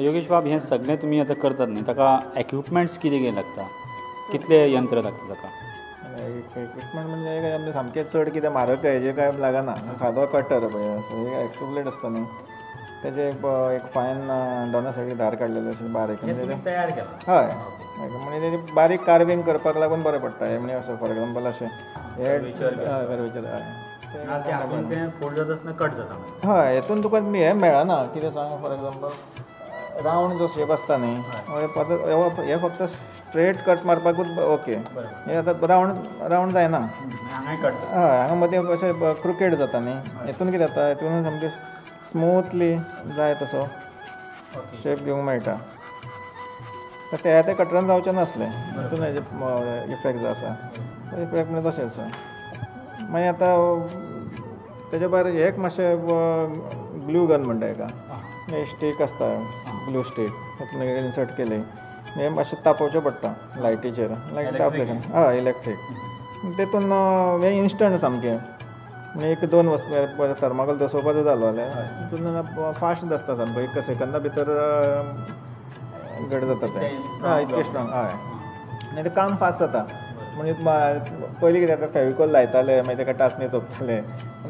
योगेश बाब, हें सगळें तुमी आतां करतात न्ही, ताका इक्विपमेंट्स कितें कितें लागता, कितले यंत्र लागता ताका? इक्विपमेंट म्हणजे आमचें सामकें चड कितें म्हारग हेजें कांय लागना. सादो कटर पळय, एक्सो ब्लेड आसता न्ही, तेजे एक फायन दोना सायडीक धार काडलेले अशें बारीक. तयार केला? हय, म्हणजे तेजे बारीक कार्विंग करपाक लागून बरें पडटा. हें म्हणजे असो फॉर एग्जाम्पल अशें हें कर्वेचर, हय. फोल्ड जाता आसतना कट जाता. हय, हेतून तुका हें मेळना कितें सांग, फॉर एग्जाम्पल रावंड जो शेप आसता न्ही, हे फक्त स्ट्रेट कट मारपाकूच ओके. हे आतां रावंड रावंड जायना, हय, हांगा मदीं अशें क्रुकेड जाता न्ही. हेतून कितें जाता, हेतून सामकें स्मुथली जाय तसो शेप घेवंक मेळटा. तर ते ते कटरान जावचें नासलें, हितून हेजे इफेक्ट जो आसा तो इफेक्ट म्हणजे तशें आसा. मागीर आतां तेजे भायर एक मातशें ग्लू गन म्हणटा हेका, स्टीक आसता, ग्लू स्टीक, तातूंत इन्सर्ट केली हें मातशें तापोवचें पडटा लायटीचेर, लायट तापले हय इलेक्ट्रीक, तेतून हें इन्स्टंट सामकें. म्हणजे एक दोन वस्तू थर्माकोल दसोवपाचो जालो जाल्यार तितून फास्ट दसता सामको, एक सेकंदा भितर घट जाता तें. हय, इतकें स्ट्रॉंग. हय, आनी तें काम फास्ट जाता. म्हणजे पयलीं कितें जाता, फेविकोल लायताले, मागीर तेका टासणी तोपताले,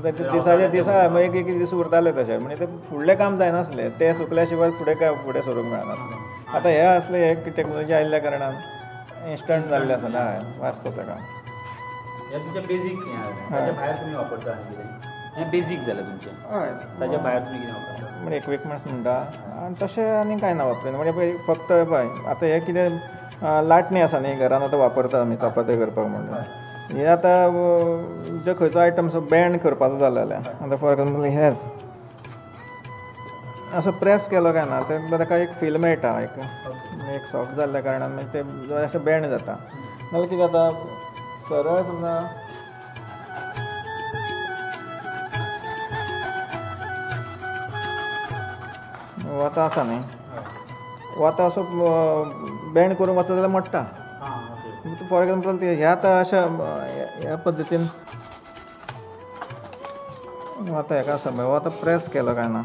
दिसाचे दिसा मागीर एक एक दीस उरताले तशें. म्हणजे तें फुडलें काम जायनासलें, तें सुकल्या शिवाय फुडें काय फुडें सरूंक मेळनासलें. आतां हें आसलें, हें टॅक्नोलॉजी आयिल्ल्या कारणान इन्स्टंट जाल्लें आसा. हय, फास्ट जाता काम. हें तुमचें बेजीक हें जालें, ताच्या भायर तुमी वापरता आनी कितें? हें बेजीक जालें तुमचें. हय, ताच्या भायर तुमी कितें वापरता? म्हणजे इक्विपमेंट्स म्हणटा आनी तशें आनी कांय ना वापरिना. म्हणजे पळय फक्त पळय आतां हें कितें लाटणें आसा न्ही घरान आतां वापरता आमी चपाती करपाक म्हणून. हें आतां जे खंयचो आयटम असो बँड करपाचो जालो जाल्यार आतां फॉर एग्जाम्पल हेंच असो प्रेस केलो काय ना ते ताका एक फील मेळटा, एक एक सॉफ्ट जाल्ल्या कारणान मागीर तें अशें बँड जाता. नाल्यार कितें जाता, सरळ समजा वता आसा न्ही, वता असो बँड करूंक वचत जाल्यार मोडटा. फॉर एग्जाम्पल हे आतां अशा ह्या पद्दतीन आतां हेका आसा पळय, हो आतां प्रेस केलो काय ना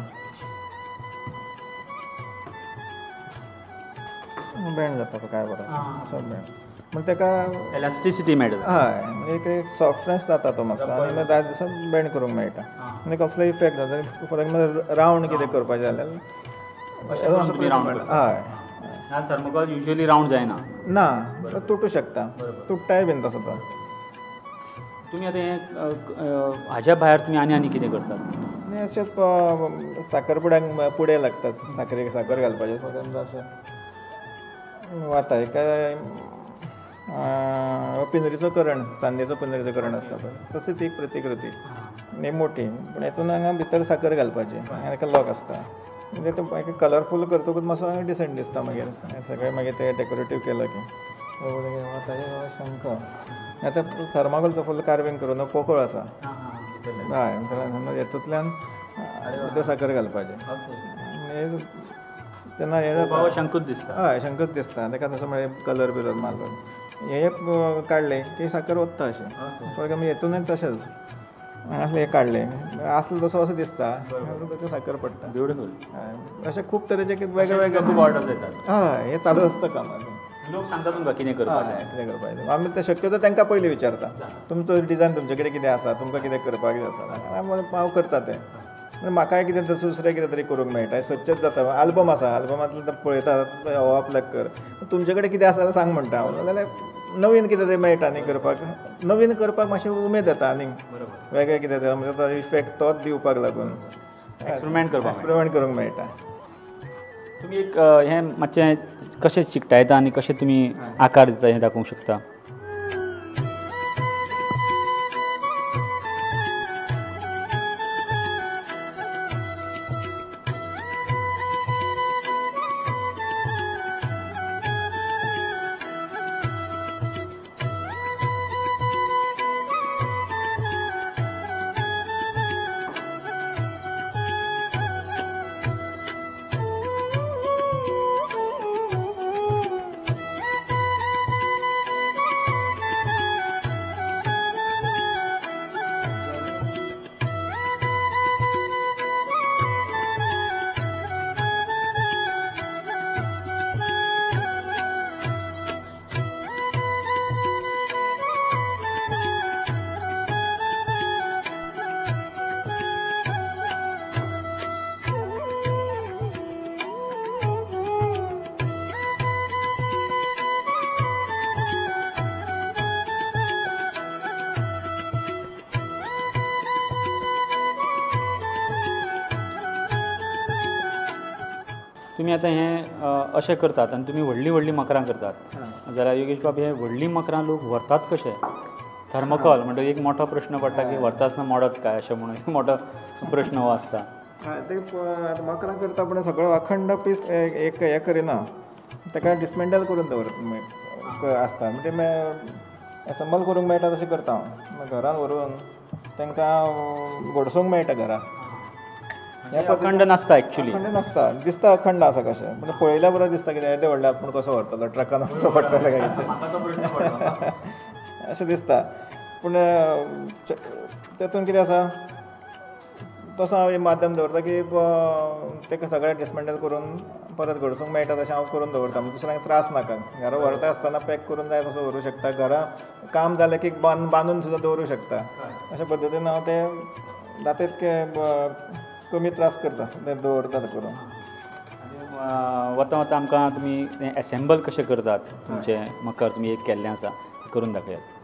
बँड जाता पळय, काय बरो असो बँड, म्हणजे ताका एलास्टिसिटी मेळटा. हय, म्हणजे एक सॉफ्टनेस जाता तो मातसो, आनी मागीर जाय तसो बँड करूंक मेळटा. आनी कसलो इफेक्ट जाता, फॉर एग्जाम्पल रावंड कितें करपाचें जाल्यार हय, थर्मोकॉल युजली रावंड जायना, ना तुटू शकता, तुट्टाय बीन तसो तो. तुमी आतां हें हाज्या भायर तुमी आनी आनी कितें करतात? अशें साकर पुड्यांक पुडे लागता, साकरेक साकर घालपाचें. फॉर एग्जाम्पल अशें वता एका पिंजरीचो करण, चांदयेचो पिंजरीचो करण आसता पळय, तशी ती प्रतिकृती आनी मोटी, पूण हेतून हांगा भितर साकर घालपाची, हांगा एका लॉक आसता. म्हणजे ते कलरफूल करतकूच मातसो डिसंट दिसता मागीर सगळें, मागीर ते डेकोरेटीव केलं की. शंख आतां थर्माकोलचो फूल कार्विंग करून पोकळ आसा, हय, हेतूंतल्यान भितर साकर घालपाची तेन्ना हें जाता, शंकूच दिसता. हय, शंकूच दिसता ताका, तसो मागीर कलर बिलर मारलो हें काडलें की साकर ओत्ता अशें. फॉर एग्जाम्पल हेतूनय तशेंच असलें हें काडलें आसलें तसो असो दिसता, ताका साकर पडटा. ब्युटिफूल. अशें खूब तरेचे वेगळे वेगळे खूब ऑर्डर्स येतात. हय, हें चालू आसता काम. लोक सांगता तुमकां कितें करपाचें? कितें करपाचें आमी तें शक्यतो तांकां पयलीं विचारता, तुमचो डिजायन तुमचे कडेन कितें आसा, तुमकां कितें करपाक कितें आसा, हांव करता तें. म्हाकाय कितें दुसरें कितें तरी करूंक मेळटा, सदचेंच जाता. आल्बम आसा, आल्बमांतल्यान पळयता, हो आपल्याक कर, तुमचे कडेन कितें आसा जाल्यार सांग म्हणटा हांव, जाल्यार नवीन कितें तरी मेळटा न्ही करपाक, नवीन करपाक मातशें उमेद येता आनीक वेगळें कितें तरी, म्हणजे तो इफेक्ट तोच दिवपाक लागून एक्सपेरिमेंट करपाक, एक्सपेरिमेंट करूंक मेळटा. तुमी एक हें मातशें कशें चिकटायता आनी कशें तुमी आकार दिता हें दाखोवंक शकता? तुमी आतां हें अशें करतात आनी तुमी व्हडलीं व्हडलीं मकरां करतात जाल्यार योगेश बाब हे व्हडलीं मकरां लोक व्हरतात कशे? थर्मोकॉल म्हणटकीर एक मोठो प्रश्न पडटा की व्हरता आसतना मोडत काय अशें म्हणून एक मोठो प्रश्न हो आसता. हय, ते मकरां करता पूण सगळो अखंड पीस एक हें करिना, ताका डिसमेंटल करून दवर आसता. म्हणजे एसेंबल करूंक मेळटा तशें करता हांव. घरान व्हरून तांकां घडसूंक मेळटा घरा. अखंड नासता एक्चुअली, अखंड नासता, दिसता अखंड आसा कशें, पूण पळयल्या बरोबर दिसता कितें येदें व्हडलें आपूण कसो व्हरतलो, ट्रकान वचचो पडटलें काय कितें अशें दिसता. पूण तेतून कितें आसा, तसो हांव एक माध्यम दवरता की ताका सगळें डिसमेंटल करून परत घडसूंक मेळटा तशें हांव करून दवरता. दुसऱ्यांक त्रास नाका, घरा व्हरता आसतना पॅक करून जाय तसो व्हरूंक शकता, घरा काम जालें की बांदून सुद्दां दवरूंक शकता. अशा पद्दतीन हांव ते जाता तितके कमी त्रास करता, ते दवरता करून. वता वता आमकां तुमी एसेंबल कशें करतात तुमचें मकर तुमी एक केल्लें आसा करून दाखयात.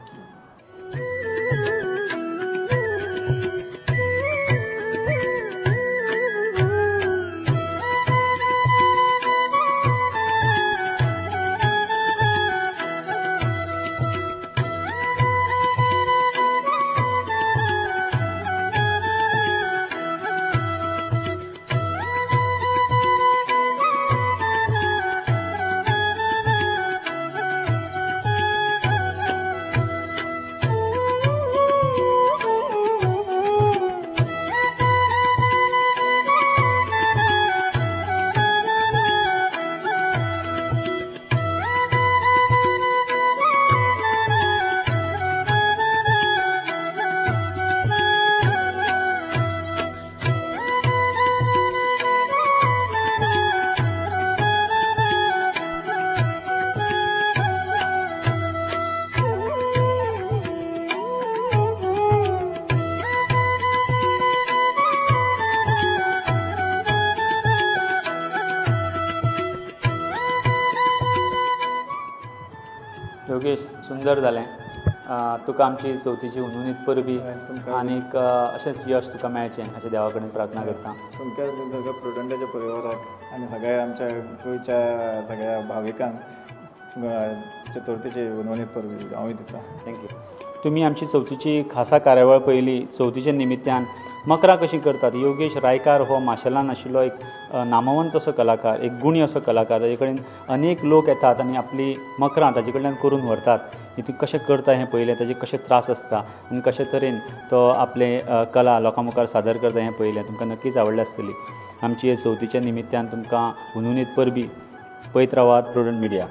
योगेश, सुंदर जालें. तुका आमची चवथीची हुनहुनीत परबी आनीक अशेंच यश तुका मेळचें अशें देवा कडेन प्रार्थना करता. तुमच्या सगळ्या प्रुडंटाच्या परिवाराक आनी सगळ्या आमच्या गोंयच्या सगळ्या भाविकांक चतुर्थीची हुनहुनीत परबी हांवूय दिता. Thank you. तुमी आमची चवथीची खासा कार्यावळ पळयली. चवथीच्या निमित्यान मकरां कशीं करतात. योगेश रायकार हो माशेलान आशिल्लो एक नामवंत असो कलाकार, एक गुणी असो कलाकार. ताजे कडेन अनेक लोक येतात आनी आपली मकरां ताजे कडल्यान करून व्हरतात. हितून कशें करता हें पळयलें, ताजे कशे त्रास आसता आनी कशे तरेन तो आपले कला लोकां मुखार सादर करता हें पळयलें. तुमकां नक्कीच आवडल्या आसतली. आमची हे चवथीच्या निमित्यान तुमकां हुनहुनीत परबी. पळयत रावात प्रुडंट मिडिया.